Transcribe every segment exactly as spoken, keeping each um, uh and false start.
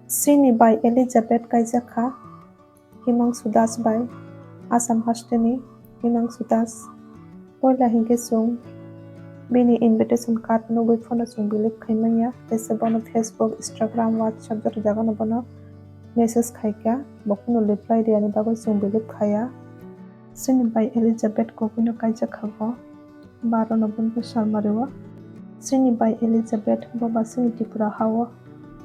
Chini bai Elizabeth kaijak kha Himangsu Das bai, Assam hasteni Himangsu Das. Poila hinkhe chwng bini invitation card nugwi phano chwng believe khai manya, tei se bono Facebook, Instagram, WhatsApp joto jagano bono message khai kha, bo phano reply riyani bagwi chwng believe khaya. Chini bai Elizabeth kobuino kaijak kha bo baro November salmario. Chini bai Elizabeth bo ba chini Tripura hao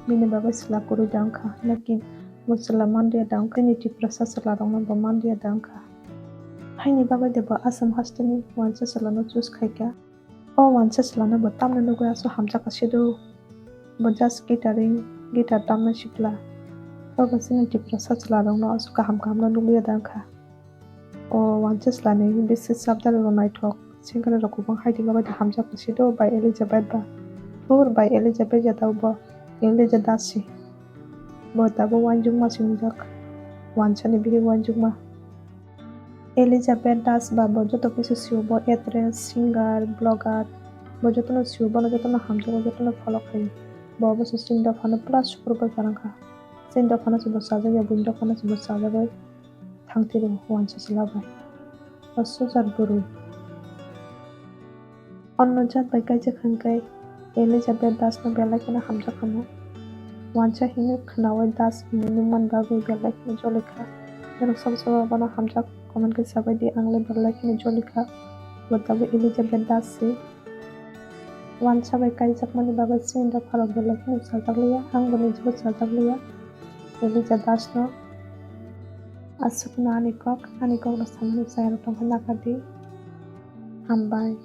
bini bagwi chwla kwrwi da wngkha, naki bo chwla manliya da wngkha, chini Tiprasa chwlarokno bo manliya da wngkha. Haini bagwi de bo Assam hasteni wansa chwlano choose khai kha. O wansa chwlano bo tamni nugwi aswk hamjakha se do. Bo just guitaring, guitar tamna sikla. Bo bo chini Tiprasa chwlarokno aswk kaham kahamno nukliya da wngkha. O wansa chwlani bisi chapdar rok naithok, singer rok kwbang haidi bagwi hamjakha se do bai Elizabeth ba. Pur bai Elizabeth ya da bo Elijah Das se. Bo tabuk uansukma singjak, wansani bihik uansukma. Elizabeth Das ba bo joto kisa sio, bo actress, singer, blogger, bo jotono sio, bono jotono hamjago, jotono follow khaio. Bo obo se chini dophano pura superb bai kwrwngkha. Chini dophano se bo chajakya, buini dophano se bo chajagwi thangtiro wansa chwla bai. O sujat bwrwi. Onno jat bai kaijak hwnkhe Elizabeth Das no belai kheno hamjak kha mo. Wansa hino khwnaui Das hinwi nukmani bagwi belai kheno jolikha. Norok sobo sobo bono hamjak comment khe sabaidi, ang le belai kheno jolikha. Bo tabuk Elizabeth Das se. Wansa bai kaijakmani bagwi chini dopharok belai kheno chajakliya, ang bo nijebo chajakliya Elijah Das no. Aswkno ani kok, ani kokno samani chayarok tongkha nakardi. Hambai.